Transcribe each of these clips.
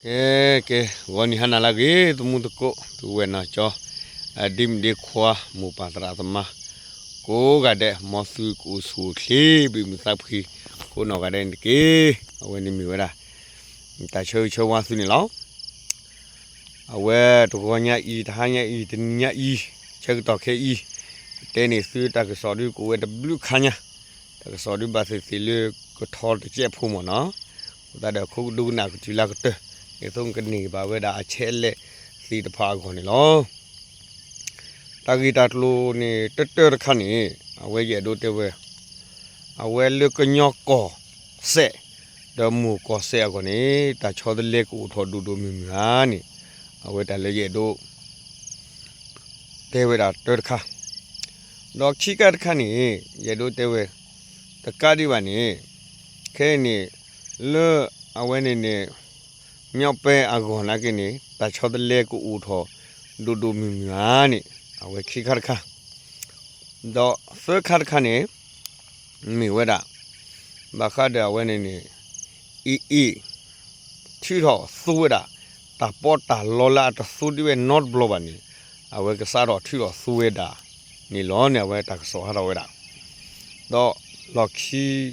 ကဲ ကဲ ဂီၤနံၤဟါနၤလၢအဂ့ၤ သမူသကိး သုဝဲၢ်နီၢ်ကၠီ ဒ့မုၣ်ဒ့ခွါ မိၢ်ပၢ်သရၣ်သမါ ကိးဂၤဒဲး မ်သုကအိၣ်ဆူၣ်အိၣ်ချ့ ဘံၣ်မုာ်သးဖှံ ကိးနီၢ်ဂၤဒဲးန့ၣ်တက့ၢ်. အဝဲန့ၣ်မ့ၢ်ဝဲဒၣ် တၢ်ဆၢဂ့ၤဆၢဝါသုန့ၣ်လီၤ. အဝဲတဂီၤညါအံၤ တဟါညါအံၤ တနံၤညါအံၤ ဆၢကတီၢ်ခဲအံၤ ကတဲန့ၢ်သုတၢ်ကစီၣ်ဒုးကအိၣ်ဝဲတဘျုးခါညါ, တၢ်ကစီၣ်ဒုးဘၣ်သ့ၣ်သ့ၣ်လၢကထီတကဲးဖိမ့ၢ်နီၤ, အဃိသတးဒီးခိၣ်ကဒူကနၣ်ကတုၤလၢကတၢၢ် ဒ်သိးကန့ၢ်ဘၣ်ဝဲဒၣ်အဆဲးလဲၣ်သ့ၣ်တဖၣ်အဂီၢ်န့ၣ်လီၤ. တၢ်ဂ့ၢ်တၢ်ကျိၤန့ၣ် တၢတၢတခါန့ၣ် အဝဲယအဲၣ်ဒိးတဲဝဲ အဝဲလၢကညီကီၢ်စဲၣ် ဒီးမိၢ်ကီၢ်စဲၣ်အဂီၢ်န့ၣ် တၢ်ဆီတလဲကအိၣ်ထီၣ်ဒိၣ်ဒိၣ်မုၢ်မုၢ်ဧါန့ၣ် အဝဲတၢ်လၢယအဲၣ်ဒိး တဲဝဲဒၣ်တၢတခါ, ဒီးခံခါတခါန့ၣ် ယအဲၣ်ဒိးတဲဝဲ တကးဒံးဘၣ်န့ၣ် ခဲအံၤန့ၣ် လၢအဝဲန့ၣ်န့ၣ် မၠီပဲအဂီၢ်နာ်က့န့ၣ် တၢ်ဆီတလဲကအိၣ်ထီၣ်ဒိၣ်ဒိၣ်မုၢ်မုၢ်ဧါန့ၣ် အဝဲခံခါတခါ, ဒီးသၢခါတခါန့ၣ် မ့ၢ်ဝဲဒၣ် ဘၣ်ဃးဒီးအဝဲန့ၣ်န့ၣ် အ့ၣ်အ့ၣ် ထုးထီၣ်သူဝဲဒၣ် တၢ်ပီးတၢ်လီလၢအတသူဒံးဝဲနီတဘျီဘၣ်န့ၣ် အဝဲကစးထီၣ်ထုးထီၣ်သူဝဲဒၣ်န့ၣ်လီၤန့ၣ် အဝဲတၢ်ကစီၣ်ဟးထီၣ်ဝဲဒၣ်, ဒီးလီၢ်ခံ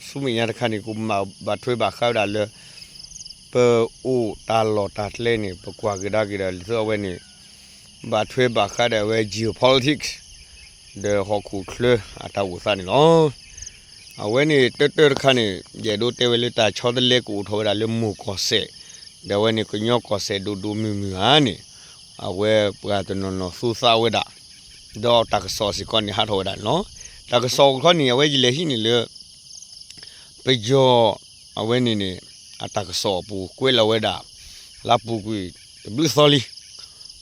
ဆူမဲာ်ညါတခါန့ၣ် ကဘၣ်ထွဲဘၣ်ဃးဝဲဒၣ်လၢ ပအိၣ်တၢ်လီၢ်တၢ်ကျဲန့ၣ် ပကွၢ်ကဒါက့ၤဒီး ဒ်သိးအဝဲန့ၣ် ဘၣ်ထွဲဘၣ်ဃးဒီးအဝဲ geopolitics ဒီးဟီၣ်ခိၣ်ချၢအတၢ်အိၣ်သးန့ၣ်လီၤ. အဝဲန့ၣ်တၢတၢတခါန့ၣ် ယအဲၣ်ဒိးတဲဝဲလၢတၢ်ဆီတလဲကအိၣ်ထီၣ်ဝဲဒၣ်လၢမိၢ်ကီၢ်စဲၣ် ဒီးအဝဲန့ၣ်ကညီကီၢ်စဲၣ်ဒိၣ်ဒိၣ်မုၢ်မုၢ်ဧါန့ၣ် အဝဲပှၤတနီၤနီၤသူသးဝဲဒၣ် ဒီးတၢ်ကစီၣ်စ့ၢ်ကီးန့ၣ်ဟးထီၣ်ဝဲဒၣ်န့ၣ်လီၤ. တၢ်ကစီၣ်တခါန့ၣ် အဝဲယလဲၤဟံးန့ၢ်လၢ ပယီၤ အဝဲန့ၣ်န့ၣ် အတၢ်ကစီၣ်အပူၤ ကွဲးလီၤဝဲဒၣ် လၢပူၤကွံာ်တဘျုးသီ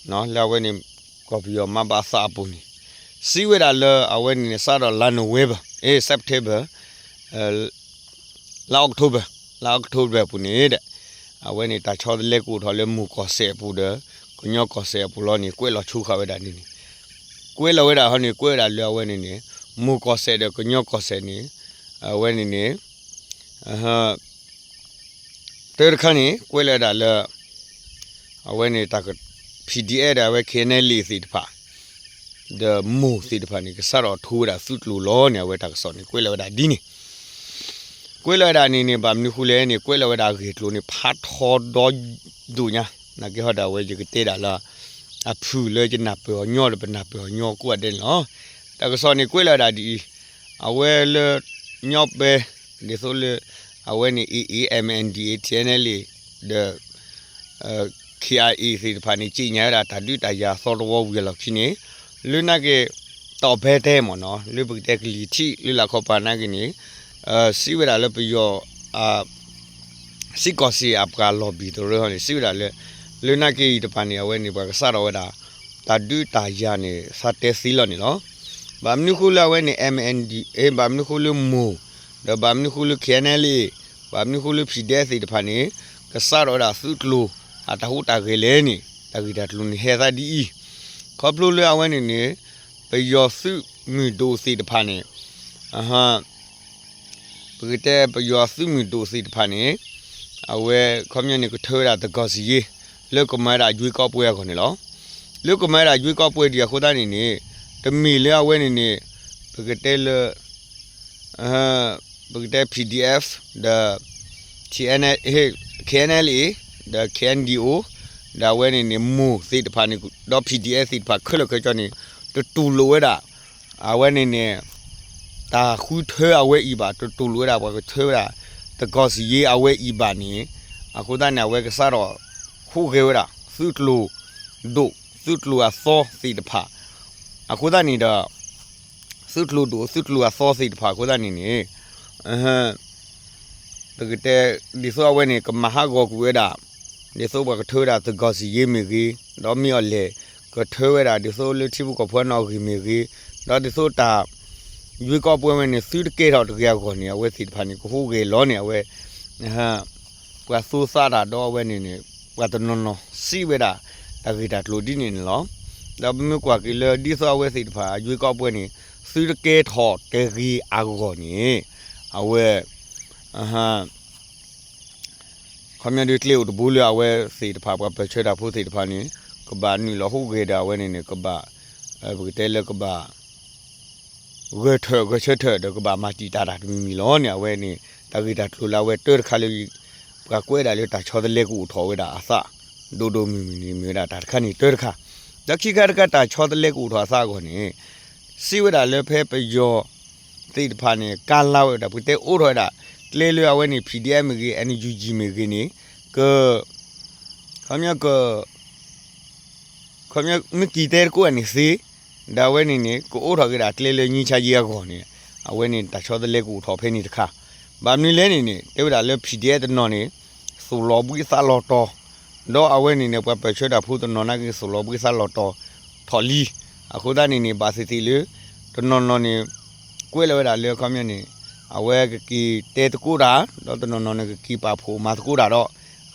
လံ လၢအဝဲန့ၣ် ကီၢ်ပယီၤမၤဘၣ်သးအပူၤန့ၣ် စံးဝဲဒၣ်လၢအဝဲန့ၣ်န့ၣ် စးထီၣ်လါ November အ့ September လါ October လါ October အပူၤန့ၣ်ဒီး အဝဲန့ၣ်တၢ်ဆီတလဲကအိၣ်ထီၣ်လၢမိၢ်ကီၢ်စဲၣ်အပူၤဒီး ကညီကီၢ်စဲၣ်အပူၤလီၤန့ၣ် ကွဲးလီၤဆိဃာ်ဝဲဒၣ်န့ၣ်န့ၣ် ကွဲးလီၤဝဲဒၣ်ဟီန့ၣ် ကွဲးဝဲဒၣ်လၢအဝဲန့ၣ်န့ၣ် မိၢ်ကီၢ်စဲၣ်ဒီးကညီကီၢ်စဲၣ်န့ၣ် အဝဲန့ၣ်န့ၣ် တၢတခါန့ၣ် ကွဲးလီၤဝဲဒၣ်လၢ အဝဲန့ၣ်တၢ် P D F ဒီးအဝဲ K N L A သ့ၣ်တဖၣ် ဒီးမိၢ်သ့ၣ်တဖၣ်န့ၣ် ကစးထီၣ်ထိဝဲဒၣ်သုးကျိၤလီၤန့ၣ် အဝဲတၢ်ကစီၣ်န့ၣ် ကွဲးလီၤဝဲဒၣ်ဒ်န့ၣ် ကွဲးလီၤဝဲဒၣ်န့ၣ်န့ၣ် ဘၣ်မနုၤဃိလဲၣ်န့ၣ် ကွဲးလီၤဝဲဒၣ်အဂ့ၢ်အကျိၤန့ၣ် ဖးထီဒီဒိၣ်ညါ နာ်က့ဟီဒီးအဝဲယကတဲဒၣ်လၢ အဖုၣ်လၢယနၢ်ပၢၢ်အီၤညီဒီးပနၢ်ပၢၢ်အီၤညီကိးဂၤဒဲးန့ၣ်လီၤ. တၢ်ကစီၣ်န့ၣ်ကွဲးလီၤဝဲဒၣ်ဒ်အံၤ, အဝဲလၢ ညီပဲ ဒ်သိးလၢ အဝဲန့ၣ် A A M N D A T N L A ဒီး K I A သ့ၣ်တဖၣ်န့ၣ် က့ညါဝဲဒၣ်တၢ်ဒုးတၢ်ယၤသီတဝီဝံၤအလီၢ်ခံန့ၣ် လၢနာ်က့ တီၢ်ဖဲတဲမ့ၢ်နီၤ လၢပကတဲကလံၤထံးလၢလာ်ခီပၤနာ်က့န့ၣ် စံးဝဲဒၣ်လၢပယီၤ စံးကီၢ်စ့ၢ်အပှၤလီၢ်ဘံၣ်တရၢဟီန့ၣ် စံးဝဲဒၣ်လၢ လၢနာ်က့အံၤတဖၣ်န့ၣ် အဝဲန့ၣ် ပှၤကစးထီၣ်ဝဲဒၣ် တၢ်ဒုးတၢ်ယၤန့ၣ် သးတဲသ့လီၤန့ၣ်လီၤ. ဘၣ်မနုၤဃိလၢအဝဲန့ၣ် M N D A ဘၣ်မနုၤဃိလၢမိၢ် ဒီးဘၣ်မနုၤဃိလၢ K N L A ဘၣ်မနုၤဃိလၢ P D F သ့ၣ်တဖၣ်န့ၣ် ကစးထီၣ်ဝဲဒၣ်သုးကျိၤ အတၢ်ဟူးတၢ်ဂဲၤလဲၣ်န့ၣ် တၢ်ဂ့ၢ်တၢ်ကျိၤန့ၣ်ဟဲသးဒ်အံၤ, ခီဖျိလၢအဝဲန့ၣ်န့ၣ် ပယီၤသုးမုၢ်ဒိၣ်သ့ၣ်တဖၣ်န့ၣ် ပကတဲပယီၤသုးမုၢ်ဒိၣ်သ့ၣ်တဖၣ်န့ၣ် အဝဲခီပညီန့ၣ် ကထၢဝဲဒၣ်သကိးစံယ့ လၢကမၤဝဲဒၣ်အယွ့ကီးပွဲအဂီၢ်န့ၣ်လီၤ. လၢကမၤဝဲဒၣ်အယွ့ကီးပွဲဒံးအဃိသတးန့ၣ်န့ၣ် တမ့ၢ်လၢအဝဲန့ၣ်န့ၣ် ပကတဲလၢ ပကတဲ P D F ဒီး T N L A K N L A ဒီး K N D O ဒီးအဝဲန့ၣ်န့ၣ် မိၢ်သ့ၣ်တဖၣ်န့ၣ် ဒီး P D F သ့ၣ်တဖၣ်ခဲလၢာ်ခဲဆ့န့ၣ် တတူၢ်လိာ်ဝဲဒၣ် အဝဲန့ၣ်န့ၣ် တၢ်ဃုထၢအဝဲအံၤဘၣ် တတူၢ်လိာ်ဝဲဒၣ် ပှၤကထၢဝဲဒၣ် သကိးစံယ့အဝဲအံၤဘၣ်န့ၣ် အဃိသတးန့ၣ် အဝဲကစးထီၣ်ဟူးဂဲၤဝဲဒၣ် သုးကျိၤဒိၣ် သုးကျိၤအသီသ့ၣ်တဖၣ် အဃိသတးန့ၣ်ဒီး သုးကျိၤဒိၣ် သုးကျိၤအသီသ့ၣ်တဖၣ်အဃိသတးန့ၣ်န့ၣ် ပကတဲ ဒ်သိးအဝဲန့ၣ် ကမၤဟးဂီၤကွံာ်ဝဲဒၣ် ဒ်သိးပှၤကထၢဝဲဒၣ်သကိးစံယ့မ့ၢ်ဂ့ၤ, ဒီးမ့ၢ်အီၤလဲၣ် ကထၢဝဲဒၣ် ဒ်သိးလၢထံဖိကီၢ်ဖိအနီၣ်ဂံၢ်မ့ၢ်ဂ့ၤ, ဒီးဒ်သိးတၢ် ယွ့ကီးပွဲဝဲန့ၣ် သုတကဲထီၣ်တဂ့ၤအဂီၢ်န့ၣ် အဝဲသ့ၣ်တဖၣ်န့ၣ် ကဟူးဂဲၤလီၤန့ၣ် အဝဲ ပှၤသူသးတၢ်ဒီးအဝဲန့ၣ်န့ၣ် ပှၤတနီၤနီၤစံးဝဲဒၣ် တၢ်ဂ့ၢ်တၢ်ကျိၤဒ်န့ၣ်န့ၣ်လီၤ. ဒီးပမ့ၢ်ကွၢ်က့ၤလၢ ဒ်သိးအဝဲသ့ၣ်တဖၣ် ယွ့ကီးပွဲန့ၣ် သုတကဲထီၣ်တဂ့ၤအဂီၢ်န့ၣ် အဝဲ ပ ခီပညီဒုးကျဲအိၣ်တဘိလၢအဝဲသ့ၣ်တဖၣ် ပှၤပၢၢ်ဆၢတၢ်ဖိသ့ၣ်တဖၣ်န့ၣ် ကဘၣ်နုာ်လီၤဟူးဂဲၤဒီးအဝဲန့ၣ်န့ၣ် ကဘၣ် ပကတဲလၢကဘၣ် ဂၢၢ်ထၢၣ်ဂၢၢ်ဆၢထၢၣ်ဒီးကဘၣ်မၤတံာ်တာ်တၢ်တမံၤမံၤလီၤန့ၣ် အဝဲန့ၣ် တၢ်ဂ့ၢ်တၢ်ကျိၤလၢအဝဲတၢတခါလၢ ပှၤကွဲးဒၣ်လၢတၢ်ဆီတလဲကအိၣ်ထီၣ်ဝဲဒၣ်အသး ဒိၣ်ဒိၣ်မုၢ်မုၢ်န့ၣ် မ့ၢ်ဝဲဒၣ်တၢ်တခါန့ၣ်တၢတခါ, ဒီးခံခါတခါတၢ်ဆီတလဲကအိၣ်ထီၣ်အသးအဂီၢ်န့ၣ် စံးဝဲဒၣ်လၢဖဲပယီၤသ့ၣ်တဖၣ်န့ၣ် ကါလါဝဲဒၣ် ပကတဲအိးထီၣ်ဝဲဒၣ် ကျဲလၢအဝဲန့ၣ် ဖံၣ်ဒံၣ်အဲၣ်မ့ၢ်ဂ့ၤ NUG မ့ၢ်ဂ့ၤန့ၣ် က ခီပညီက ခီပညီမ့ၢ်က့ၤတဲသကိးန့ၣ်သ့, ဒီးအဝဲန့ၣ်န့ၣ် ကအိးထီၣ်က့ၤဒၣ်ကျဲလၢ ငြိမ်းချမ်းရေး အဂီၢ်န့ၣ် အဝဲန့ၣ်တၢ်ဆီတလဲကအိၣ်ထီၣ်ဖဲန့ၣ်တခါ, ဘၣ်မနုၤလဲၣ်န့ၣ်န့ၣ် တဲဝဲဒၣ်လၢ ဖံၣ်ဒံၣ်အဲၣ် တနီၤန့ၣ် သူၣ်လီၤဘှံးသးလီၤတီၤ, ဒီးအဝဲန့ၣ်န့ၣ် ပှၤပၢၢ်ဆၢတၢ်ဖိတနီၤနာ်က့ သူၣ်လီၤဘှံးသးလီၤတီၤထီၣ်လံ, အဃိသတးန့ၣ်န့ၣ် ဘၣ်သ့ၣ်သ့ၣ်လၢ တနီၤနီၤန့ၣ် ကွဲးလီၤဝဲဒၣ်လၢခီပညီန့ၣ် အဝဲကက့ၤတဲသကိးတၢ်, ဒီးတနီၤနီၤန့ၣ် ကက့ၤပာ်ဖှိၣ်မၤသကိးတၢ်ဒီး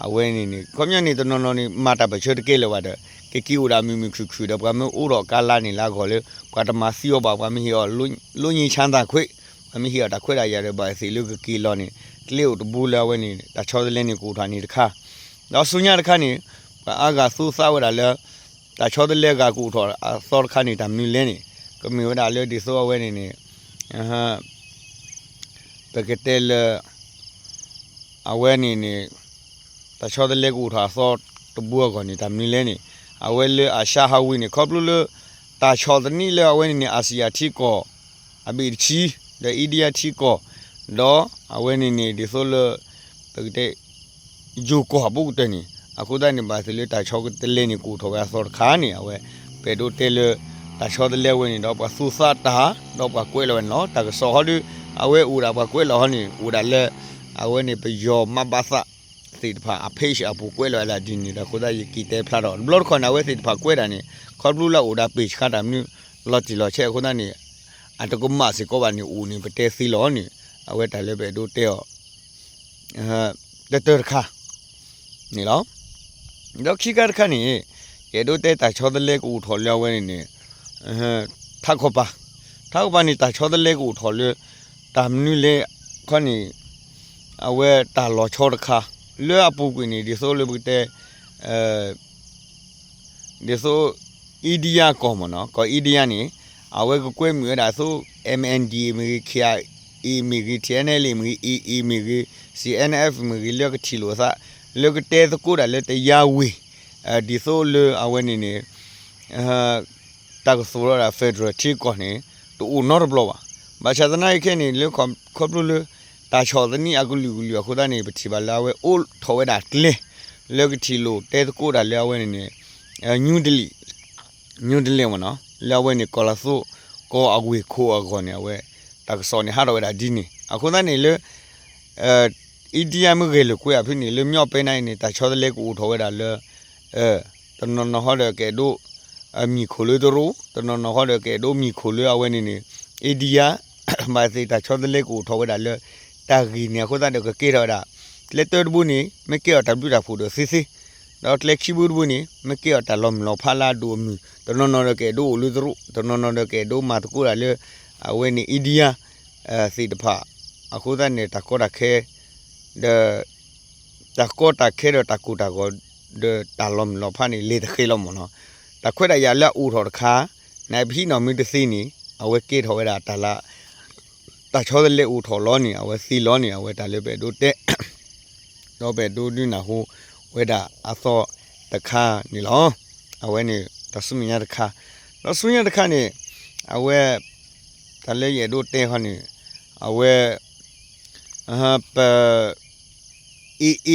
အဝဲန့ၣ်န့ၣ် ခီပညီန့ၣ် တနီၤနီၤန့ၣ် မၤတၢ်ပၢၢ်ဆၢတကဲလၢၤဘၣ်ဒီး ကက့ၤအိၣ်ဒၣ်မုာ်မုာ်ခုၣ်ခုၣ်ဒီး ပှၤမ့ၢ်အိးထီၣ်ကါလါန့ၣ်လၢအဂီၢ်လၢ ပှၤတမၤသံအီၤဘၣ် ပှၤမ့ၢ်ဟ့ၣ်အီၤ လိၣ်ငြိမ်းချမ်းသာခွင့် ပှၤမ့ၢ်ဟ့ၣ်အီၤတၢ်ခွဲးတၢ်ယာ်ဒီး ဘၣ်သ့ၣ်သ့ၣ်လၢကက့ၤလီၤန့ၣ် ကျဲအိၣ်တဘိလၢအဝဲန့ၣ် တၢ်ဆီတလဲန့ၣ်ကအိၣ်ထီၣ်န့ၣ်တခါ, ဒီးဆူညါတခါန့ၣ် ပှၤအါဂၤသူသးဝဲဒၣ်လၢ တၢ်ဆီတလဲအဂၤကအိၣ်ထီၣ်အသီတခါန့ၣ် တၢ်မနုၤလဲၣ်န့ၣ် ကမ့ၢ်ဝဲဒၣ်လၢဒ်သိးအဝဲန့ၣ်န့ၣ် ပကတဲလၢ အဝဲန့ၣ်န့ၣ် တၢ်ဆီတလဲကအိၣ်ထီၣ်အသီတဘိအဂီၢ်န့ၣ် တၢ်မနုၤလဲၣ်န့ၣ် အဝဲလၢအၤၡါဟးဝ့ၤန့ၣ် ခီဖျိလၢ တၢ်ဆီၣ်သနံးလၢအဝဲန့ၣ်န့ၣ် အၤစံယၣ်ထံကီၢ် အဘ့ၣ်တဆံ ဒီး India ထံကီၢ် ဒီးအဝဲန့ၣ်န့ၣ် ဒ်သိးလၢ ပကတဲ ယိၤကီၢ်အဘူးကတၢၢ်န့ၣ် အဃိသတးန့ၣ် ဘၣ်သ့ၣ်လၢတၢ်ဆီတလဲန့ၣ် ကအိၣ်ထီၣ်ဝဲအသီတခါန့ၣ် အဝဲ ပအဲၣ်ဒိးတဲလၢ တၢ်ဆီတလဲဝဲန့ၣ်ဒီး ပှၤသူသးတၢ် ဒီးပှၤကွဲးလီၤဝဲန့ၣ်လီၤ. တၢ်ကစီၣ်ဟီဒုး အဝဲအိၣ်ဒၣ်ပှၤကွဲးလီၤဟီန့ၣ် အိၣ်ဒၣ်လၢ အဝဲန့ၣ်ပယီၤမးဘးသး သ့ၣ်တဖၣ်အ page အပူၤကွဲးလီၤဝဲဒၣ်ဒ်န့ၣ်ဒီး အဃိသတးယက့ၤတဲဖျါထီၣ် တဘျီတခီၣ်န့ၣ် အဝဲသ့ၣ်တဖၣ်ကွဲးဒၣ်န့ၣ် ခီဖျိလၢအအိၣ်ဒၣ်ပ့ၢ်ဆှါတၢ်မနုၤ လီၤတံၢ်လီၤဆဲးအဃိသတးန့ၣ် အတကမၣ်စ့ၢ်ကီးဘၣ်န့ၣ် အိၣ်န့ၣ် ပတဲသ့လီၤန့ၣ် အဝဲတၢ်လၢပအဲၣ်ဒိးတဲအီၤ တၢတၢတခါ န့ၣ်လီၤ. ဒီးခံခါတခါန့ၣ် ယအဲၣ်ဒိးတဲတၢ်ဆီတလဲကအိၣ်ထီၣ်လၢအဝဲန့ၣ်န့ၣ် ထးခီပၤ ထးခီပၤန့ၣ် တၢ်ဆီတလဲကအိၣ်ထီၣ်လၢ တၢ်မနုၤလဲၣ်ခီန့ၣ် အဝဲတၢ်လီၤဆီတခါ လၢအပူၤကွံာ်န့ၣ် ဒ်သိးလၢပကတဲ ဒ်သိး India ကီၢ်မ့ၢ်နီၤ ကီၢ် India န့ၣ် အဝဲကကွဲမုာ်ဝဲဒၣ်သိး MNDAA မ့ၢ်ဂ့ၤ KIA မ့ၢ်ဂ့ၤ TNLA မ့ၢ်ဂ့ၤ AA မ့ၢ်ဂ့ၤ CNF မ့ၢ်ဂ့ၤ လၢကထံၣ်လိာ်အသး လၢကတဲသကိးတၢ်လၢတယါဝ့ၤ ဒ်သိးလၢအဝဲန့ၣ်န့ၣ် တၢ်ကသိၣ်လိဒၣ် federal ထံကီၢ်န့ၣ် တအိၣ်နီတဘျီဘၣ်. ဘၣ်ဆၣ်သနာ်က့ခဲအံၤန့ၣ် လၢခီဖျိလၢ တၢ်ဆီၣ်သနံးအကလုာ်ကလုာ်အဃိသတးန့ၣ် ပထံၣ်ဘၣ်လၢအဝဲအိးထီၣ်ဝဲဒၣ်ကျဲ လၢကထံၣ်လိာ်တဲသကိးတၢ်လၢအဝဲန့ၣ်န့ၣ် New Delhi New Delhi မ့ၢ်နီၤ လၢအဝဲန့ၣ် ကီၤလၤသူ ကီၢ်အဝ့ၢ်ခိၣ်အဂီၢ်န့ၣ် အဝဲ တၢ်ကစီၣ်န့ၣ်ဟးထီၣ်ဝဲဒၣ်ဒ်န့ၣ် အဃိသတးန့ၣ်လၢ India မ့ၢ်ဂဲၤလိာ်ကွဲအဖုန့ၣ် လၢမညီပဲနၤအံၤန့ၣ် တၢ်ဆီတလဲကအိၣ်ထီၣ်ဝဲဒၣ်လၢ တနီၤနီၤဟီဒီးကအဲၣ်ဒိး မံၤခိၣ်လၢတရူး တနီၤနီၤဟီဒီးကအဲၣ်ဒိးမံၤခိၣ်လၢအဝဲန့ၣ်န့ၣ် India ဘၣ်သ့ၣ်တၢ်ဆီတလဲကအိၣ်ထီၣ်ဝဲဒၣ်လၢ တၢ်ဂ့ၢ်န့ၣ် အဃိသတးဒီးကကဲထီၣ်ဝဲဒၣ် ကျဲတၢတဘိန့ၣ် မ့ၢ်ကဲအီၤတၢ်ဘျုးတၢ်ဖှိၣ်ဒီးသ့သ့ ဒီးကျဲခံဘိတဘိန့ၣ် မ့ၢ်ကဲအီၤတၢ်လီၤမုၢ်လီၤဖးလၢအဒိၣ်အမုၢ် တနီၤနီၤဒီးကအဲၣ်ဒိးအိၣ်လၢတရူး တနီၤနီၤဒီးကအဲၣ်ဒိးမၤသကိးတၢ်လၢ အဝဲန့ၣ် India သ့ၣ်တဖၣ် အဃိသတးန့ၣ် တၢ်ကီတၢ်ခဲ ဒီး တၢ်ကီတၢ်ခဲဒီးတၢ်ကိၢ်တၢ်ဂီၤ ဒီးတၢ်လီၤမုၢ်လီၤဖးန့ၣ် လဲၤတဃဲလီၤမ့ၢ်နီၤ တၢ်ခွဲးတၢ်ယာ်လၢအအိၣ်ထီၣ်တခါ နပဟံးနီၤမ့ၢ်တသ့န့ၣ် အဝဲကဲထီၣ်ဝဲဒၣ်တၢ်လၢ တၢ်ဆီတလဲအိၣ်ထီၣ်လီၤန့ၣ် အဝဲသ့လီၤန့ၣ် အဝဲတၢ်လၢပအဲၣ်ဒိးတဲ ဒီးပအဲၣ်ဒိးဒုးနၢ်ဟူဝဲဒၣ်အသီတခါန့ၣ်လီၤ. အဝဲန့ၣ် တၢ်ဆူမဲာ်ညါတခါ ဒီးဆူညါတခါန့ၣ် အဝဲ တၢ်လၢယအဲၣ်ဒိးတဲခီန့ၣ် အဝဲ ပ AA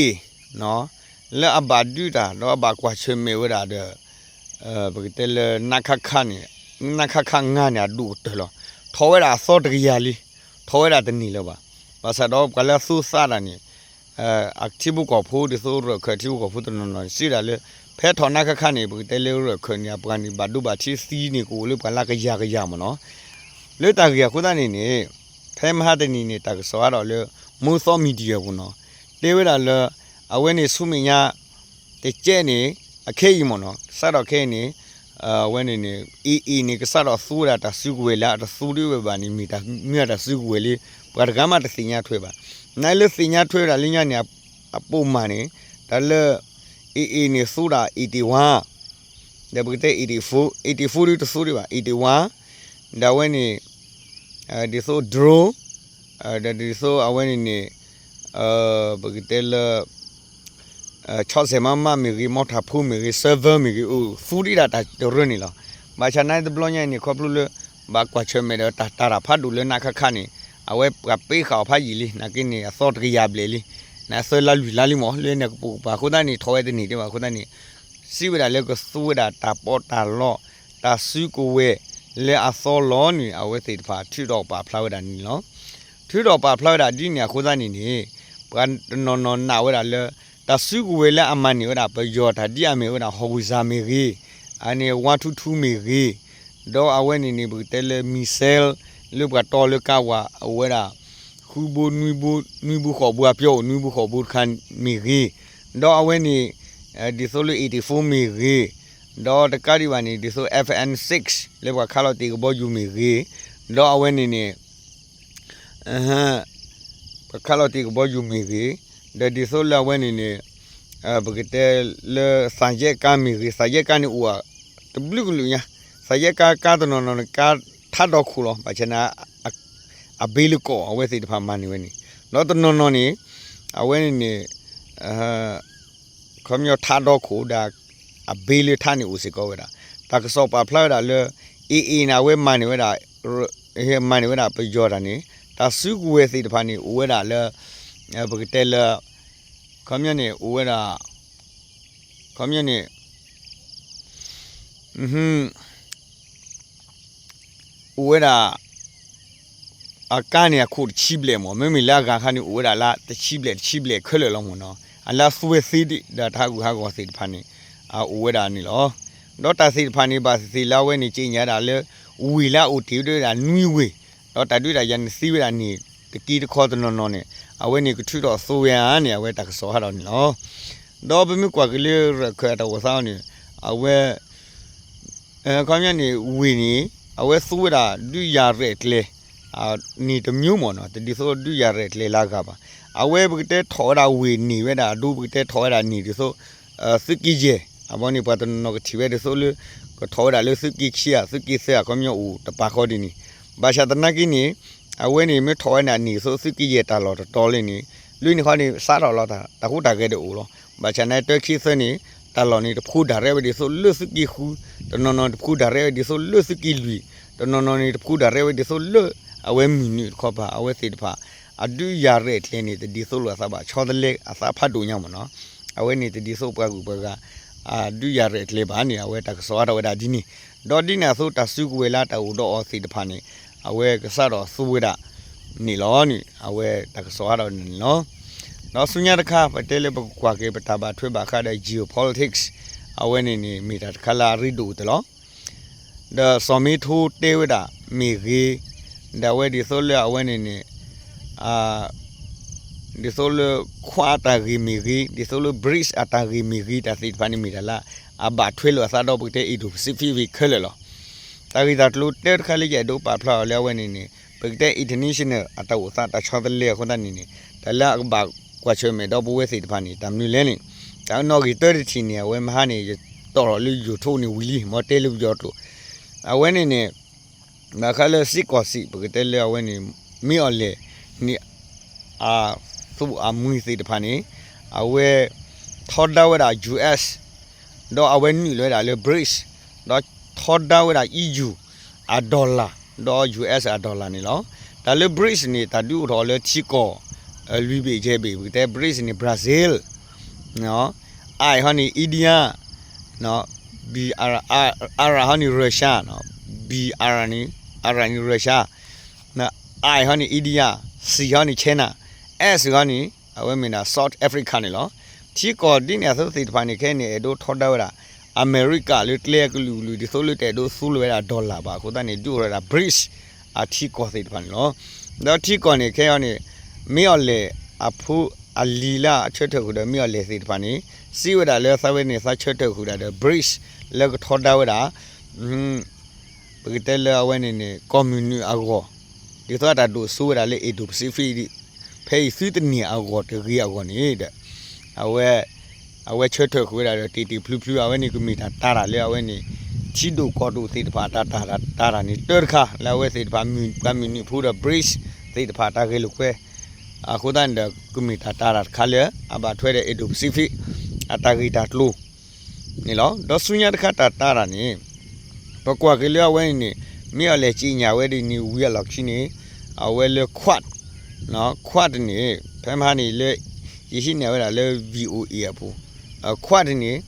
လၢအဘၣ်ဒုးတၢ် ဒီးအဘၣ်ကွၢ်ဆၢၣ်မဲာ်ဝဲဒၣ်ဒီး ပကတဲလၢ နခခ န့ၣ် နခခ ငါး န့ၣ် အဒိၣ်ကတၢၢ်လီၤ. ထီၣ်ဝဲဒၣ်အသီတကယၤလံ ထီၣ်ဝဲဒၣ်တန့ၢ်လၢၤဘၣ်. ဘၣ်ဆၣ်ဒီးပှၤလၢအသူသးတၢ်န့ၣ် အထံဖိကီၢ်ဖိ ဒ်သိးရၢၢ်ခၢၣ်ထံဖိကီၢ်ဖိတနီၤနီၤ စံးဒၣ်လၢ ဖဲထီၣ်နခခ န့ၣ် ပကတဲလၢရၢၢ်ခၢၣ်န့ၣ် အပှၤန့ၣ် ဘၣ်ဒိဘၣ်ထံးသံန့ၣ် ကအိၣ်လၢပှၤလၢကယၤကယၤမ့ၢ်နီၤ လၢတၢ်ဂ့ၢ်အဃိသတးန့ၣ်န့ၣ် ဖဲမဟါတနံၤန့ၣ် တၢ်ကစီၣ်ဟးထီၣ်လၢ မိၢ်သီ media ပူၤနီၤ တဲဝဲဒၣ်လၢ အဝဲန့ၣ်ဆူမဲာ်ညါ တကဲန့ၣ် အခဲအံၤမ့ၢ်နီၤ စးထီၣ်ခဲအံၤန့ၣ် အဝဲန့ၣ်န့ၣ် AA န့ၣ် ကစးထီၣ်သူဝဲဒၣ်တၢ်စုကဝဲၤလၢအတသူဒံးဝဲဘၣ်န့ၣ် မ့ၢ်တၢ်မ့ၢ်တၢ်စုကဝဲၤလၢ ပှၤတဂၤမးတသ့ၣ်ညါထွဲဘၣ်. နလၢသ့ၣ်ညါထွဲဝဲဒၣ်လၢညါန့ၣ် အပိာ်မၤန့ၣ် တၢ်လၢ AA န့ၣ်သူဒၣ် eighty one, ဒီးပကတဲ eighty four, eighty four ဒုတသူဒံးဘၣ် eighty one, ဒီးအဝဲန့ၣ် ဒ်သိး drone, ဒီးဒ်သိးအဝဲန့ၣ်န့ၣ် ပကတဲလၢ ဆီၣ်စဲးမးမးမ့ၢ်ဂ့ၤ မီၢ်ထၢၣ်ဖိမ့ၢ်ဂ့ၤ server မ့ၢ်ဂ့ၤ အိၣ်သူဒံးဒၣ်တၢ်တရၢန့ၣ်လီၤ. ဘၣ်ဆၣ်နာ်တဘျီညါအံၤန့ၣ် ခီဖျိလၢ ဘၣ်ကွၢ်ဆၢၣ်မဲာ်ဒီးတၢ်တၢ်တၢ်ဖးဒိၣ်လၢနးခါခါန့ၣ် အဝဲပှၤပ့ဃာ်အီၤဖးယံာ်လံ နာ်က့န့ၣ် အသီတကယၤဘျဲၣ်လံ, နသၢလါလွံၢ်လါလံမး လၢနကပိာ်ကပၤအဃိသတးန့ၣ် ထီၣ်ဝဲတန့ၢ်ဒံးဘၣ်အဃိသတးန့ၣ် စံးဝဲဒၣ်လၢကသူဝဲဒၣ်တၢ်ပီးတၢ်လီ တၢ်စုကဝဲၤလၢအသီလီၤန့ၣ် အဝဲသ့ၣ်တဖၣ်ထုးထီၣ်ပာ်ဖျါဝဲဒၣ်န့ၣ်လီၤ. ထုးထီၣ်ပာ်ဖျါဝဲဒၣ်ဒ်န့ၣ်အဃိသတးန့ၣ်န့ၣ် ပှၤတနီၤနီၤနာ်ဝဲဒၣ်လၢ တၢ်စုကဝဲၤလၢအမၤန့ၢ်ဝဲဒၣ်ပယီၤတၢ်ဒ်အမ့ၢ်ဝဲဒၣ် howitzer မ့ၢ်ဂ့ၤ, အန့ၣ် one two two မ့ၢ်ဂ့ၤ, ဒီးအဝဲန့ၣ်န့ၣ် ပကတဲလၢ missile လၢပှၤတီလၢကါဝၤအိၣ်ဝဲဒၣ် ဃုဘိ နွံဘိ နွံဘိဃိးဘိအပျီအိၣ်နွံဘိဃိးဘိတခါမ့ၢ်ဂ့ၤ, ဒီးအဝဲန့ၣ် ဒ်သိးလၢ eighty four မ့ၢ်ဂ့ၤ, ဒီးတကးဒံးဘၣ်န့ၣ် ဒ်သိး F N six လၢပှၤခးလီၤတ့ၢ်ကဘီယူၤမ့ၢ်ဂ့ၤ, ဒီးအဝဲန့ၣ်န့ၣ် ပှၤခးလီၤတ့ၢ်ကဘီယူၤမ့ၢ်ဂ့ၤ, ဒီးဒ်သိးလၢအဝဲန့ၣ်န့ၣ် ပကတဲလၢသံချပ်ကားမ့ၢ်ဂ့ၤ, သံချပ်ကားန့ၣ် အိၣ်တဘျုးကလုာ်ညါ, သံချပ်ကား ကါတနီၤနီၤန့ၣ် ကါထးဒီခိၣ်လီၤ, ဘၣ်ဆၣ်န့ၣ် အဘ့လၢကီၢ်အဝဲသ့ၣ်တဖၣ်မၤန့ၢ်ဝဲန့ၣ်, ဒီးတနီၤနီၤန့ၣ် အဝဲန့ၣ်န့ၣ် ခီပညီထးဒီခိၣ်ဒီး အဘ့လၢထးန့ၣ်အိၣ်စ့ၢ်ကီးဝဲဒၣ်, တၢ်ကစီၣ်ပာ်ဖျါဝဲဒၣ်လၢ AA န့ၣ် အဝဲမၤန့ၢ်ဝဲဒၣ် မၤန့ၢ်ဝဲဒၣ်ပယီၤတၢ်န့ၣ် တၢ်စုကဝဲၤသ့ၣ်တဖၣ်န့ၣ် အိၣ်ဝဲဒၣ်လၢ ပကတဲလၢ ခီပညီန့ၣ် အိၣ်ဝဲဒၣ် ခီပညီန့ၣ် အိၣ်ဝဲဒၣ် အကါန့ၣ်အခိၣ်တဆံဘျဲၣ်မး, မ့မ့ၢ်လၢအဂၤခါန့ၣ် အိၣ်ဝဲဒၣ်လၢတဆံဘျဲၣ်တဆံဘျဲၣ်ခဲလၢာ်လီၤမးနီၤ, အလၢအသွဲသ့ဒံးဒီးတၢ်ဟးဂူာ်ဟးဂီၤသ့ၣ်တဖၣ်န့ၣ် အအိၣ်ဝဲဒၣ်န့ၣ်လီၤ. ဒီးတၢ်သ့ၣ်တဖၣ်န့ၣ် ဘၣ်သ့ၣ်သ့ၣ်လၢအဝဲန့ၣ် က့ညါဒၣ်လၢ ဝ့ၢ်လၢအအိၣ်တ့ၢ်ဝဲဒၣ်နွံဝ့ၢ်, ဒီးတၢ်ဒုးတၢ်ယၤန့ၣ်သံဝဲဒၣ်န့ၣ် တက့တခီတနီၤနီၤန့ၣ် အဝဲန့ၣ်ကထုးထီၣ်သိဝဲဧါန့ၣ် အဝဲတၢ်ကစီၣ်ဟးထီၣ်န့ၣ်လီၤ. ဒီးပမ့ၢ်ကွၢ်က့ၤလၢရၢၢ်ခၢၣ်အတၢ်အိၣ်သးန့ၣ် အဝဲ ခီပညီန့ၣ် ဝ့ၢ်န့ၣ် အဝဲသူဝဲဒၣ်ဒုးယၤရဲၣ်ကျဲၤ န့ၣ်တမျိုးမးနီၤ, တဒ်သိးဒုးယၤရဲၣ်ကျဲၤလၢအဂၤဘၣ်. အဝဲပကတဲထီၣ်ဝဲဒၣ်ဝ့ၢ်န့ၣ်ဝဲဒၣ်အဒိ ပကတဲထီၣ်ဝဲဒၣ်န့ၣ်ဒ်သိး သုးက့ယဲၢ်, အဘီန့ၣ် ပှၤတနီၤနီၤကထံၣ်ဝဲဒ်သိးလၢ ကထီၣ်ဝဲဒၣ်လၢသုးက့ခံဧါ သုးက့သၢဧါ ခီပညီအိၣ်တပာ်ဃီဒ်န့ၣ်, ဘၣ်ဆၣ်သနာ်က့န့ၣ် အဝဲန့ၣ်မ့ၢ်ထီၣ်ဝဲဒၣ်န့ၣ်ဒ်သိးသုးက့ယဲၢ်တၢ်လီၢ်တတီၤလံန့ၣ် လၢန့ၣ်ခီန့ၣ် စးထီၣ်လီၤတၢ်ဃူတၢ်ဂဲၤဒၣ်အိၣ်လီၤ. ဘၣ်ဆၣ်န့ၣ်တၢခံသၢန့ၣ် တၢ်လီၢ်န့ၣ်တဖိးဒၣ်ရဲၣ်ဝဲဒ်သိး လၢသုးက့ဃု, တနီၤနီၤန့ၣ်တဖိးဒၣ်ရဲၣ်ဝဲဒ်သိးလၢသုးက့လွံၢ်, တနီၤနီၤန့ၣ်တဖိးဒၣ်ရဲၣ်ဝဲဒ်သိးလၢ အဝဲမုၢ်နုာ်တခီပၤ အဝဲသ့ၣ်တဖၣ် အဒုးယၤရဲၣ်ကျဲၤန့ၣ် တဒ်သိးလိာ်အသးဘၣ် ဆီတလဲအသးဖးဒိၣ်ညါမးနီၤ. အဝဲန့ၣ်တဒ်သိးပှၤဂုၤပှၤဂၤ အဒုးယၤရဲၣ်ကျဲၤဘၣ်န့ၣ် အဝဲတၢ်ကစီၣ်ဟးထီၣ်ဝဲဒၣ်ဒ်န့ၣ်, ဒီးဒ်န့ၣ်အသိးတၢ်စုကဝဲၤလၢတၢ်အိၣ်ဒီးအီၤသ့ၣ်တဖၣ်န့ၣ် အဝဲကစးထီၣ်သူဝဲဒၣ်န့ၣ်လီၤန့ၣ် အဝဲတၢ်ကစီၣ်ဟးထီၣ်န့ၣ်လီၤ. ဒီးဆူညါတခါ ပတဲလၢပကကွၢ်က့ၤပတၢ်ဘၣ်ထွဲဘၣ်ဃးဒီး geopolitics အဝဲန့ၣ်န့ၣ် မ့ၢ်တၢ်တခါလၢအရ့ဒိၣ်ကတၢၢ်လီၤ. ဒီးစီၤမ့ထိတဲဝဲဒၣ်မ့ၢ်ဂ့ၤ, ဒီးအဝဲဒ်သိးလၢအဝဲန့ၣ်န့ၣ် ဒ်သိးလၢခွးအတၢ်ဂ့ၢ်မ့ၢ်ဂ့ၤ, ဒ်သိးလၢ BRICS အတၢ်ဂ့ၢ်မ့ၢ်ဂ့ၤ တၢ်သ့ၣ်တဖၣ်န့ၣ်မ့ၢ်တၢ်လၢ အဘၣ်ထွဲလိာ်အသးဒီးပကတဲ Indo-Pacific ခဲလၢာ်လီၤ. တၢ်ဂ့ၢ်တၢ်ကျိၤတၢတခါလၢယအဲၣ်ဒိးပာ်ဖျါအီၤလၢအဝဲန့ၣ်န့ၣ် ပကတဲ international အတၢ်အိၣ်သးတၢ်ဆီတလဲအဃိသတးန့ၣ်န့ၣ် တၢ်လၢအကဘၣ်ကွၢ်ဆၢၣ်မဲာ်ဒီးပဝဲသ့ၣ်တဖၣ်န့ၣ် တၢ်မနုၤလဲၣ်န့ၣ် တၢ်နီၣ်ဂံၢ်တၢတထံၣ်န့ၣ် အဝဲမဟါန့ၣ် ယတီၣ်ထီၣ်လၢ YouTube န့ၣ်ဝံၤလံ မ်တဲလၢပယီၤကျိာ် အဝဲန့ၣ်န့ၣ် ဘၣ်ဃးလၢစ့ၢ်ကီးစံး ပကတဲလၢအဝဲန့ၣ် မ့ၢ်အီၤလဲၣ်န့ၣ် အသူၣ်အမုၢ်သ့ၣ်တဖၣ်န့ၣ် အဝဲထီဒါဝဲဒၣ် US ဒီးအဝဲနုာ်လီၤဝဲဒၣ်လၢ BRICS ဒီးထီဒါဝဲဒၣ် EU အ dollar ဒီး US အ dollar န့ၣ်လီၤ. တၢ်လၢ BRICS န့ၣ် တၢ်ဒုးအိၣ်ထီၣ်လၢထံကီၢ် လွံၢ်ဘ့ၣ်ယဲၢ်ဘ့ၣ် ပကတဲ BRICS န့ၣ် Brazil, I ဟီန့ၣ် India, B, R, R ဟီန့ၣ် Russia, B, R န့ၣ် R န့ၣ် Russia, I ဟီန့ၣ် India, C ဟီန့ၣ် China, S ဟီန့ၣ် အဝဲမ့ၢ်ဒၣ် South Africa န့ၣ်လီၤ. ထံကီၢ်ဒ်န့ၣ်အသိးသ့ၣ်တဖၣ်န့ၣ် ခဲအံၤန့ၣ် အဲၣ်ဒိးထီဒါဝဲဒၣ် အမဲရကၤလၢကျဲအကလုာ်ကလုာ် ဒ်သိးလၢတအဲၣ်ဒိးသူလီၤဝဲဒၣ် dollar ဘၣ်အဃိသတးန့ၣ် ဒုးအိၣ်ထီၣ်ဝဲဒၣ် BRICS အထံကီၢ်သ့ၣ်တဖၣ်န့ၣ်လီၤ. ဒီးထံကီၢ်န့ၣ် ခဲအံၤန့ၣ် မ့ၢ်အီၤလဲၣ်အဖိအလံၤလၢအဆၢထၢၣ်ဃုာ်ဒီး မ့ၢ်အီၤလဲၣ်သ့ၣ်တဖၣ်န့ၣ် စံးဝဲဒၣ်လၢသးဝဲန့ၣ် သးဆၢထၢၣ်ဃုာ်ဒၣ်ဒီး BRICS လၢကထီဒါဝဲဒၣ် ပကတဲလၢအဝဲန့ၣ်န့ၣ် ကီၢ်မုၢ်နုာ်အဂီၢ် ဒ်သိးအတၢ်ဒိၣ်စိဝဲဒၣ်လၢ Indo-Pacific ဖဲအံၤသုတန့ၢ်အဂီၢ်တဂ့ၤအဂီၢ်န့ၣ်ဒီး အဝဲ အဝဲဆၢထၢၣ်ဃုာ်ဝဲဒၣ်ဒီး တ့ၢ်တ့ၢ်ဖျုဖျု အဝဲန့ၣ်ကမ့ၢ်တၢ်တာ်တၢ်လၢအဝဲန့ၣ် ထံဒိၣ်ကီၢ်ဒိၣ်သ့ၣ်တဖၣ်တၢ်တာ်တၢ် တၢ်တာ်န့ၣ်တၢတခါ လၢအဝဲသ့ၣ်တဖၣ် ပှၤမုၢ်နုာ်ဖိဒီး BRICS သ့ၣ်တဖၣ်တၢ်ဂဲၤလိာ်ကွဲ အဃိသတးန့ၣ်ဒီး ကမ့ၢ်တၢ်တာ်တၢ်တခါလၢ အဘၣ်ထွဲဒီး Indo-Pacific အတၢ်ဂ့ၢ်တၢ်ကျိၤန့ၣ်လီၤ. ဒီးဆူညါတခါတၢ်တာ်တၢ်န့ၣ် ပကွၢ်က့ၤလၢအဝဲန့ၣ်န့ၣ် မ့ၢ်အီၤလဲၤကံးညာ်ဝဲဒ်န့ၣ် ဝံၤအလီၢ်ခံန့ၣ် အဝဲလၢ Quad, Quad န့ၣ် ဖဲမဟါန့ၣ်လၢ ယဟံးန့ၢ်ဝဲဒၣ်လၢ VOA အပူၤ Quad န့ၣ်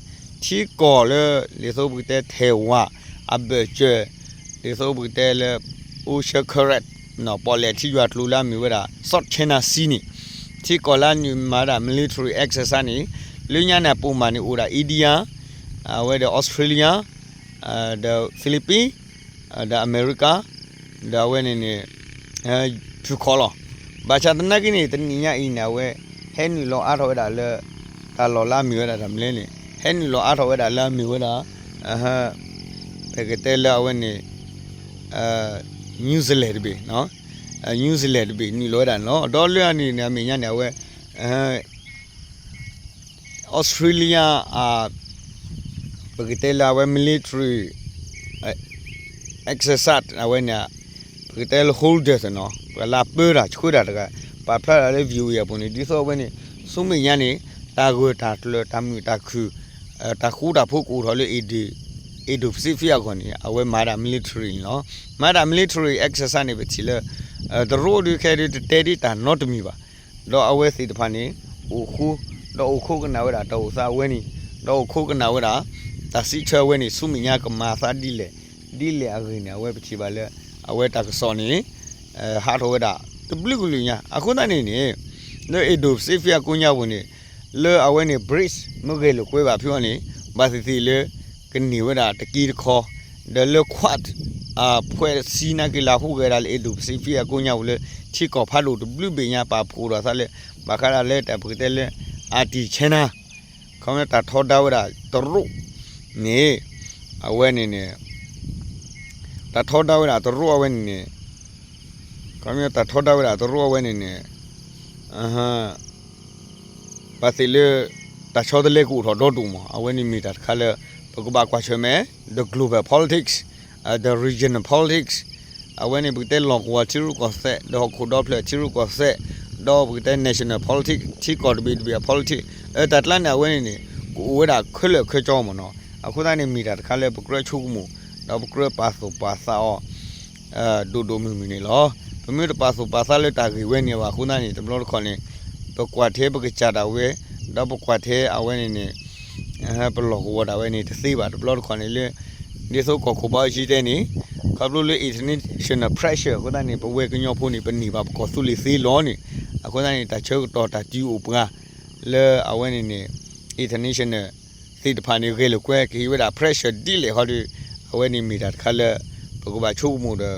ထံကီၢ်လၢ ဒ်သိးပကတဲထဲၣ်ဝး အဘၢၣ်စၢၤ ဒ်သိးပကတဲလၢ Ocean Current ပီၣ်လဲၣ်ထံယွၤကျိၤလၢအမ့ၢ်ဝဲဒၣ် South China Sea န့ၣ် ထံကီၢ်လၢအနုာ်မၤဝဲဒၣ် military exercise န့ၣ် လၢညါန့ၣ်အပိာ်မုၣ်န့ၣ် အိၣ်ဒၣ် India အဝဲဒီး Australia ဒီး Philippines ဒီး America ဒီးအဝဲန့ၣ်န့ၣ် ဖုၣ်ခီၣ်လီၤ. ဘၣ်ဆၣ်သနာ်က့န့ၣ် တနံၤညါအံၤန့ၣ် အဝဲ ဟဲနုာ်လီၤအါထီၣ်ဝဲဒၣ်လၢ တၢ်လီၢ်လၢအမ့ၢ်ဝဲဒၣ်တၢ်မနုၤလဲၣ်န့ၣ် ဟဲနုာ်လီၤအါထီၣ်ဝဲဒၣ်လၢအမ့ၢ်ဝဲဒၣ် ပကတဲလၢအဝဲန့ၣ် New Zealand တဘ့ၣ် New Zealand တဘ့ၣ်နုာ်လီၤဝဲဒၣ်န့ၣ်လီၤ. ဒီးလၢအန့ၣ်န့ၣ် အမဲာ်ညါန့ၣ် အဝဲ Australia အ ပကတဲလၢအဝဲ military exercise အဝဲန့ၣ် ပကတဲလၢ holders နီၤ ပှၤလၢအပၢတၢ်ဆှၢတၢ်တဂၤ ပာ်ဖျါတၢ်လၢ VOA အပူၤန့ၣ် ဒ်သိးအဝဲန့ၣ် ဆူမဲာ်ညါန့ၣ် တၢ်ဂၢၢ်တၢ်ကျၢၤ တၢ်မုာ်တၢ်ခုၣ် တၢ်ဃူတၢ်ဖိးကအိၣ်ထီၣ်လၢ Indo-Pacific အဂီၢ်န့ၣ် အဝဲမၤဒၣ် military န့ၣ်လီၤ. မၤဒၣ် military exercise န့ၣ် ပထံၣ်လၢ တရူးဒုးခဲဒုးတတဲဒ်တၢ်နီတမံၤဘၣ်. ဒီးအဝဲသ့ၣ်တဖၣ်န့ၣ် အိၣ်ဃူ ဒီးအိၣ်ခိးကနၣ်ဝဲဒၣ်တၢ်အိၣ်သးအဝဲန့ၣ် ဒီးအိၣ်ခိးကနၣ်ဝဲဒၣ် တၢ်စံးဆၢအဝဲန့ၣ် ဆူမဲာ်ညါကမၤအသးဒ်လဲၣ် ဒ်လဲၣ်အဂ့ၢ်န့ၣ် အဝဲပထံၣ်ဘၣ်လၢ အဝဲတၢ်ကစီၣ်န့ၣ် ဟးထီၣ်ဝဲဒၣ် တဘျုးကလုာ်ညါ အဃိသတးန့ၣ်န့ၣ် လၢ Indo-Pacific အကိးညါပူၤန့ၣ် လၢအဝဲန့ၣ် BRICS မ့ၢ်ဂဲၤလိာ်ကွဲဘၣ်ဖဲအံၤန့ၣ် ဘၣ်သ့ၣ်သ့ၣ်လၢ ကန့ၢ်ဝဲဒၣ်တက့တခီ ဒီးလၢ Quad အဖှဲးစံးနာ်က့ၤလၢဟူးဂဲၤဒၣ်လၢ Indo-Pacific အကိးညါပူၤလၢ ထံကီၢ်ဖးဒိၣ်တဘျုးဘ့ၣ်ညါပာ်ဖှိၣ်ဒီးသးလၢ ဘၣ်ဃးဒၣ်လၢတၢ်ပကတဲလၢ anti-China ခီမ့ၢ်တၢ်ထီဒါဝဲဒၣ်တရူးန့ၣ် အဝဲန့ၣ်န့ၣ် တၢ်ထီဒါဝဲဒၣ်တရူးအဝဲန့ၣ်န့ၣ် ခီမ့ၢ်တၢ်ထီဒါဝဲဒၣ်တရူးအဝဲန့ၣ်န့ၣ် ဘၣ်သ့ၣ်လၢ တၢ်ဆီတလဲကအိၣ်ထီၣ်ဒီဒိၣ်မး အဝဲန့ၣ်မ့ၢ်တၢ်တခါလၢ ပကဘၣ်ကွၢ်ဆၢၣ်မဲာ် the global politics, the regional politics အဝဲန့ၣ်ပကတဲလီၢ်ကဝီၤထံရူၢ်ကီၢ်သဲး ဒီးဟီၣ်ခိၣ်ဒီဖျၢၣ်ထံရူၢ်ကီၢ်သဲး ဒီးပကတဲ national politics ထံကီၢ်တဘ့ၣ်တဘ့ၣ်အ politics တၢ်ကျါန့ၣ် အဝဲန့ၣ်န့ၣ် ကအိၣ်ဝဲဒၣ်ခဲလၢာ်ခဲဆ့မ့ၢ်နီၤ အဃိသတးန့ၣ် မ့ၢ်တၢ်တခါလၢပကြၢးဆိကမိၣ် ဒီးပကြၢးပာ်သူၣ်ပာ်သးအီၤ ဒိၣ်ဒိၣ်မုၢ်မုၢ်န့ၣ်လီၤ. ပမ့ၢ်တပာ်သူၣ်ပာ်သးလၢတၢ်ဂ့ၢ်ဝဲန့ၣ်ဘၣ်အဃိသတးန့ၣ် တဘျီတခီၣ်န့ၣ် ပကွၢ်ထဲပကစၢ်ဒၣ်ဝဲ ဒီးပကွၢ်ထဲအဝဲန့ၣ်န့ၣ် ပလီၢ်ကဝီၤဒၣ်ဝဲန့ၣ်တသ့ဘၣ် တဘျီတခီၣ်န့ၣ်လၢ ဒ်သိးကီၢ်ခိၣ်ဘီအစံတဲန့ၣ် ခီဖျိလၢ international pressure အဃိသတးန့ၣ် ပဝဲကညီဖိန့ၣ် ပန့ၢ်ဘၣ်ပကီၢ်သူလ့ၤသ့လီၤန့ၣ် အဃိသတးန့ၣ် တၢ်ဆၢကတီၢ်တၢ်တုၤအိၣ်ပှၤ လၢအဝဲန့ၣ်န့ၣ် international သ့ၣ်တဖၣ်န့ၣ် ဂဲၤလိာ်ကွဲ ကဟ့ၣ်ဝဲဒၣ် pressure ဒ်လဲၣ်ဟီဒီး အဝဲန့ၣ်မ့ၢ်တၢ်တခါလၢ ပကဘၣ်ဆိကမိၣ်ဒီး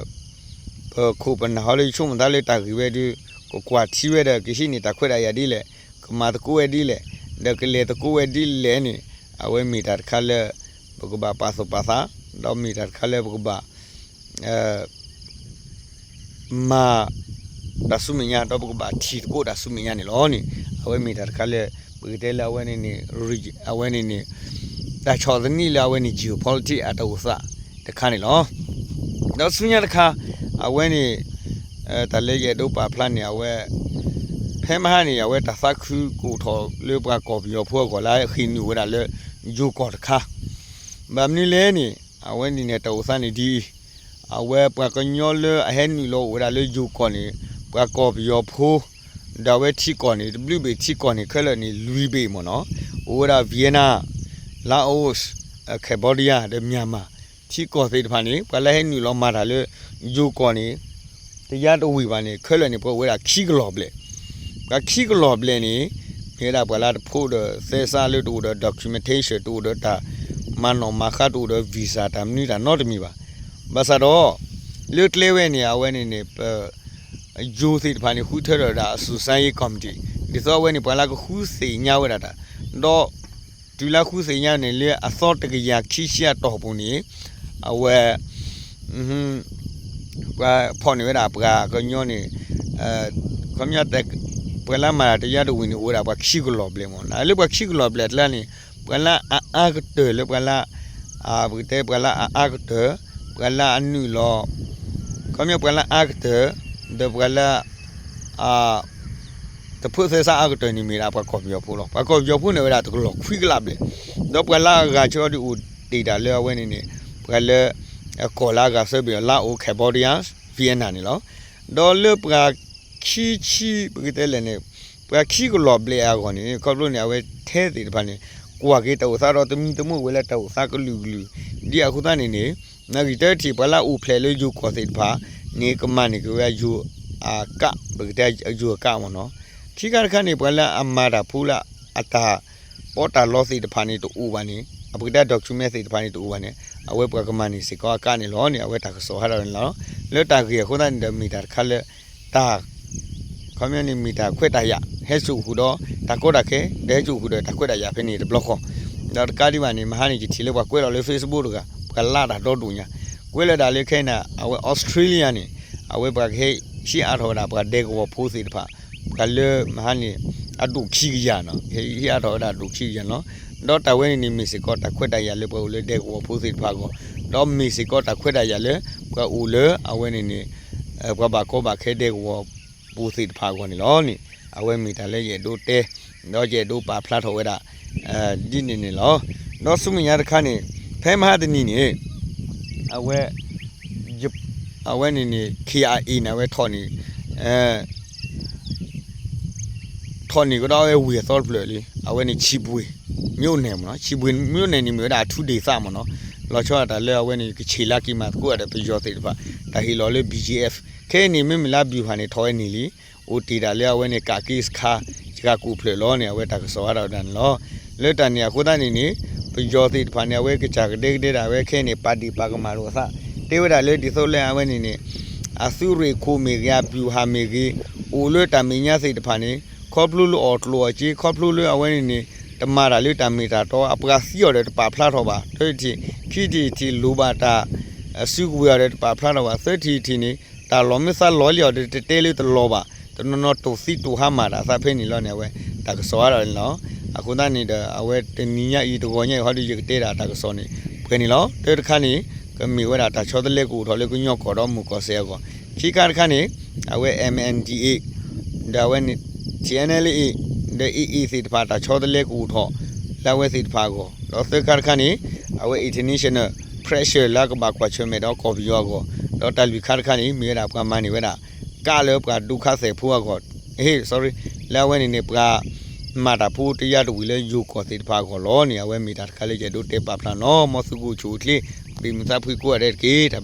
ပခိၣ်ပနၢ်ဟီလၢယဆိကမိၣ်သးလၢတၢ်ဂ့ၢ်ဝဲဒီး ကကွၢ်ထံဝဲဒီး ကဟံးန့ၢ်တၢ်ခွဲးတၢ်ယာ်ဒ်လဲၣ် ကမၤသကိးဝဲဒ်လဲၣ် ဒီးကလဲၤသကိးဝဲဒ်လဲၣ်န့ၣ် အဝဲမ့ၢ်တၢ်တခါလၢ ပကဘၣ်ပာ်သူၣ်ပာ်သး ဒီးမ့ၢ်တၢ်တခါလၢပကဘၣ် မၤ တၢ်ဆူမဲာ်ညါ ဒီးပကဘၣ်ထံၣ်သကိးတၢ်ဆူမဲာ်ညါန့ၣ်လီၤန့ၣ် အဝဲမ့ၢ်တၢ်တခါလၢ ပကတဲလၢအဝဲန့ၣ်န့ၣ် အဝဲန့ၣ်န့ၣ် တၢ်ဆီၣ်သနံးလၢအဝဲန့ၣ် geopolitics အတၢ်အိၣ်သးတခါန့ၣ်လီၤ. ဒီးဆူညါတခါ အဝဲန့ၣ် တၢ်လၢယအဲၣ်ဒိးပာ်ဖျါန့ၣ် အဝဲ ဖဲမဟါန့ၣ် အဝဲတၢ်သးခုကအိၣ်ထီၣ်လၢပှၤကီၢ်ပယီၤဖိအဂီၢ်လၢဟ့ၣ်နုာ်ဝဲဒၣ်လၢ ယိၤကီၢ်တခါ ဘၣ်မနုၤလဲၣ်န့ၣ် အဝဲန့ၣ်န့ၣ် တၢ်အိၣ်သးန့ၣ်ဒ်အံၤ, အဝဲပှၤကညီလၢအဟဲနုာ်လီၤအိၣ်ဝဲဒၣ်လၢယိၤကီၢ်န့ၣ် ပှၤကီၢ်ပယီၤဖိ ဒီးအဝဲထံကီၢ်န့ၣ် တဘျုးဘ့ၣ်ထံကီၢ်န့ၣ် ခဲလၢာ်န့ၣ် လွံၢ်ဘ့ၣ်မ့ၢ်နီၤ, အိၣ်ဝဲဒၣ် Vietnam, Laos, Cambodia ဒီး Myanmar ထံကီၢ်သ့ၣ်တဖၣ်န့ၣ် ပှၤလၢဟဲနုာ်လီၤမၤတၢ်လၢ ယိၤကီၢ်န့ၣ် တယါတဝ့ၢ်ဘၣ်န့ၣ် ခဲလၢာ်န့ၣ် ပှၤအိၣ်ဝဲဒၣ်ခံကလီၢ်ဘျဲၣ်, ပှၤခံကလီၢ်ဘျဲၣ်န့ၣ် မ့ၢ်ဝဲဒၣ်ပှၤလၢတဖိးဒီးသဲစးလၢတအိၣ်ဒီး documentation တအိၣ်ဒီးတၢ်မၤနီၣ်မၤဃါ တအိၣ်ဒီး visa တၢ်မနုၤတၢ်နီတမံၤဘၣ်. ဘၣ်ဆၣ်ဒီး လၢကျဲဝဲန့ၣ် အဝဲန့ၣ်န့ၣ် ပ ယိၤသ့ၣ်တဖၣ်န့ၣ် ဃုထၢထီၣ်ဝဲဒၣ်အ Susan Ye Committee ဒ်သိးအဝဲန့ၣ် ပှၤလၢကဃုသ့ၣ်ညါဝဲဒၣ်တၢ်, ဒီး တုၤလၢဃုသ့ၣ်ညါန့ၣ် လၢအသီတကယၤခံဆံအတီၢ်ပူၤန့ၣ် အဝဲ ပှၤဖီၣ်န့ၢ်ဝဲဒၣ်ပှၤကညီန့ၣ် ခီပညီတဲ ပှၤလၢအမၤတၢ်တယၢ်တဝံၤန့ၣ် အိၣ်ဝဲဒၣ်ပှၤခံကလီၤဘျဲၣ်မ့ၢ်နီၤ. လၢပှၤခံကလီၤဘျဲၣ်အကျါန့ၣ် ပှၤလၢအအါကတၢၢ်လၢပှၤလၢ ပကတဲပှၤလၢအအါကတၢၢ်, ပှၤလၢအနုာ်လီၤ, ခီပညီပှၤလၢအအါကတၢၢ်, ဒီးပှၤလၢ တဖုသဲစးအါကတၢၢ်န့ၣ်မ့ၢ်ဒၣ်ပှၤကီၢ်ပယီၤဖိလီၤ. ပှၤကီၢ်ပယီၤဖိန့ၣ်ဝဲဒၣ်တကလီၤခွံကလးဘျဲၣ်, ဒီးပှၤလၢအဂၤဆၢအီၤဒုးအိၣ်တ့ၢ်တၢ်လၢအဝဲန့ၣ်န့ၣ် ပှၤလၢ ကီၢ်လၢအဂၤဆၢပယီၤ လၢအိၣ် Cambodia, Vietnam န့ၣ်လီၤ. ဒီးလၢပှၤခံဆံ ပကတဲလဲၣ်န့ၣ် ပှၤခံကလီၤဘျဲၣ်အဂီၢ်န့ၣ် ခီဖျိန့ၣ် အဝဲထဲသ့ၣ်တဖၣ်န့ၣ် ကွၢ်က့ၤတၢ်အိၣ်သးဒီးသမံသမိးဝဲလၢတၢ်အိၣ်သးကလုာ်ကလုာ်, ဒ်အဃိသတးန့ၣ်န့ၣ် နဂံၢ်တထံၣ် ပှၤလၢအအိၣ်ဖျဲၣ်လၢယိၤကီၢ်သ့ၣ်တဖၣ်န့ၣ် ကမၤန့ၢ်က့ၤဝဲအယိၤအကး, ပကတဲအယိၤအကးမ့ၢ်နီၤ. ခံခါတခါန့ၣ် ပှၤလၢအမၤတၢ်ဖိလၢအတၢ်ပီးတၢ်လီသ့ၣ်တဖၣ်န့ၣ် တအိၣ်ဘၣ်န့ၣ်, အပကတဲ document သ့ၣ်တဖၣ်န့ၣ် တအိၣ်ဘၣ်န့ၣ် အဝဲပှၤကမၤန့ၢ်စ့ၢ်ကီးအကးန့ၣ်လီၤန့ၣ် အဝဲတၢ်ကစီၣ်ဟးထီၣ်န့ၣ်လီၤ. လၢတၢ်ဂ့ၢ်အဃိသတးန့ၣ်ဒီး မ့ၢ်တၢ်တခါလၢ တၢ် ခီပညီန့ၣ် မ့ၢ်တၢ်ခွဲးတၢ်ယာ် ဟဲစိာ်ဃုာ်ဒီးတၢ်ကီတၢ်ခဲ ဒီးဟဲစိာ်ဃုာ်ဒီးတၢ်ခွဲးတၢ်ယာ်ဖဲန့ၣ်တဘျီဃီ, ဒီးတကးဒံးဘၣ်န့ၣ် မဟါန့ၣ် ယထံၣ်လၢပှၤကွဲးလီၤလၢ Facebook တဂၤ ပှၤလၢတၢ်ဒီဒူၣ်ညါ, ကွဲးလီၤဒၣ်လၢခဲအံၤန့ၣ် အဝဲ Australia န့ၣ် အဝဲပှၤကဟဲဟံးအါထီၣ်ဝဲဒၣ်ပှၤဒဲကဝီၤဖိသ့ၣ်တဖၣ် ပှၤလၢမဟါန့ၣ် အဒိၣ်ခံကယၤနီၤ, ဟဲဟံးအါထီၣ်ဝဲဒၣ်ဒိၣ်ခံကယၤလီၤ. ဒီးတၢ်ဝဲန့ၣ်န့ၣ် မ့ၢ်စ့ၢ်ကီးတၢ်ခွဲးတၢ်ယာ်လၢပှၤအိၣ်လၢဒဲကဝီၤဖိသ့ၣ်တဖၣ်အဂီၢ်, ဒီးမ့ၢ်စ့ၢ်ကီးတၢ်ခွဲးတၢ်ယာ်လၢ ပှၤအိၣ်လၢအဝဲန့ၣ်န့ၣ် ပှၤဘၣ်ကီဘၣ်ခဲဒဲကဝီၤပူၤသ့ၣ်တဖၣ်အဂီၢ်န့ၣ်လီၤန့ၣ် အဝဲမ့ၢ်တၢ်လၢယအဲၣ်ဒိးတဲ ဒီးယအဲၣ်ဒိးပာ်ဖျါထီၣ်ဝဲဒၣ် ဒ်န့ၣ်န့ၣ်လီၤ. ဒီးဆူမဲာ်ညါတခါန့ၣ် ဖဲမဟါတနံၤန့ၣ် အဝဲ အဝဲန့ၣ်န့ၣ် KIA န့ၣ် အဝဲထီၣ်န့ၣ် ထီၣ်န့ၢ်ကဒီးအဝဲဝ့ၢ်အသီတဖျၢၣ်လံ, အဝဲန့ၣ် ချီးဘွေ့မြို့နယ် မ့ၢ်နီၤ, ချီးဘွေ့မြို့နယ် န့ၣ်မ့ၢ်ဝဲဒၣ်အထူဒေသ မ့ၢ်နီၤ, လီၤဆီဒၣ်တၢ်လၢအဝဲန့ၣ် ကဆံးလါက့ၤမၤသကိးဒီးပယီၤသ့ၣ်တဖၣ် တၢ်ဟ့ၣ်လီၤလၢ BGF, ခဲအံၤန့ၣ် မ့မ့ၢ်လၢအ ဗျူဟာ န့ၣ် ထီၣ်ဝဲန့ၣ်လံ, အိၣ်တ့ၢ်ဒၣ်လၢအဝဲန့ၣ် ကးက့စခါ ယကၤကိၣ်ဖျၢၣ်လီၤန့ၣ် အဝဲတၢ်ကစီၣ်ဟးထီၣ်ဝဲဒၣ်န့ၣ်လီၤ. လၢတၢ်န့ၣ်အဃိသတးန့ၣ်န့ၣ် ပယီၤသ့ၣ်တဖၣ်န့ၣ် အဝဲကစၢ်ကဒဲကဒဲဒၣ် အဝဲခဲအံၤန့ၣ် ပာ်ဒ့ၣ်ပာ်ကမၣ်လိာ်အသး တဲဝဲဒၣ်လၢဒ်သိးလၢအဝဲန့ၣ်န့ၣ် အသုးရ့ၣ်ခိၣ်မ့ၢ်ဂ့ၤ အ ဗျူဟာ မ့ၢ်ဂ့ၤ အိၣ်လၢတၢ်မဲာ်ညါသ့ၣ်တဖၣ်န့ၣ် ခီဖျိလၢအီၣ်ကျိၣ်အီၣ်စ့ ခီဖျိလၢအဝဲန့ၣ်န့ၣ် တမၤတၢ်လၢတၢ်မ့ၢ်တၢ်တီ အပှၤသံအီၤဒီးတပာ်ဖျါထီၣ်ဘၣ်, တထံၣ်, ခံထံၣ်တထံၣ် လိၣ်ဘၣ်တၢ် အစုကဝဲၤအီၤဒီးတပာ်ဖျါထီၣ်ဘၣ်, သၢထံၣ်တထံၣ်န့ၣ် တၢ်လီၤမ့ၢ်သးလီၤလံအီၤဒီးတတဲလၢတလီၤဘၣ်, တနီၤနီၤတိၢ်သံတိၢ်ဟါမၢ်တၢ်သးဖဲန့ၣ်လီၤန့ၣ် အဝဲတၢ်ကစီၣ်ဟးထီၣ်န့ၣ်လီၤ. အဃိသတးန့ၣ်ဒီး အဝဲတနံၤညါအံၤတဂီၤညါအံၤဟီဒီး ယကတဲဒၣ်တၢ်ကစီၣ်န့ၣ် ပှဲၤန့ၣ်လီၤ. တၢတခါန့ၣ် ကမ့ၢ်ဝဲဒၣ်တၢ်ဆီတလဲကအိၣ်ထီၣ်လၢ ကညီကီၢ်ဒီးမုၢ်ကီၢ်စဲၣ်အဂီၢ်, ခံခါတခါန့ၣ် အဝဲ MNDAA ဒီးအဝဲန့ၣ် TNLA ဒီး AA သ့ၣ်တဖၣ် တၢ်ဆီတလဲကအိၣ်ထီၣ် လၢအဝဲသ့ၣ်တဖၣ်အဂီၢ်, ဒီးသၢခါတခါန့ၣ် အဝဲ international pressure လၢအကဘၣ်ကွၢ်ဆၢၣ်မဲာ်ဒီးကီၢ်ပယီၤအဂီၢ်, ဒီးတၢ်လွံၢ်ခါတခါန့ၣ် မ့ၢ်ဝဲဒၣ်ပှၤမၤန့ၢ်ဝဲဒၣ် ကးလၢပှၤဒုက္ခသည်ဖိအဂီၢ်, ဟ့ၣ် sorry, လၢအဝဲန့ၣ်န့ၣ် ပှၤမၤတၢ်ဖိတယါတဝံၤလၢယိၤကီၢ်သ့ၣ်တဖၣ်အဂီၢ်လီၤန့ၣ် အဝဲမ့ၢ်တၢ်တခါလၢယအဲၣ်ဒိးတဲပာ်ဖျါန့ၣ်လီၤ. မ်သုကအိၣ်ဆူၣ်အိၣ်ချ့ ဘၣ်မုာ်သးဖှံကိးဂၤဒဲးတက့ၢ်.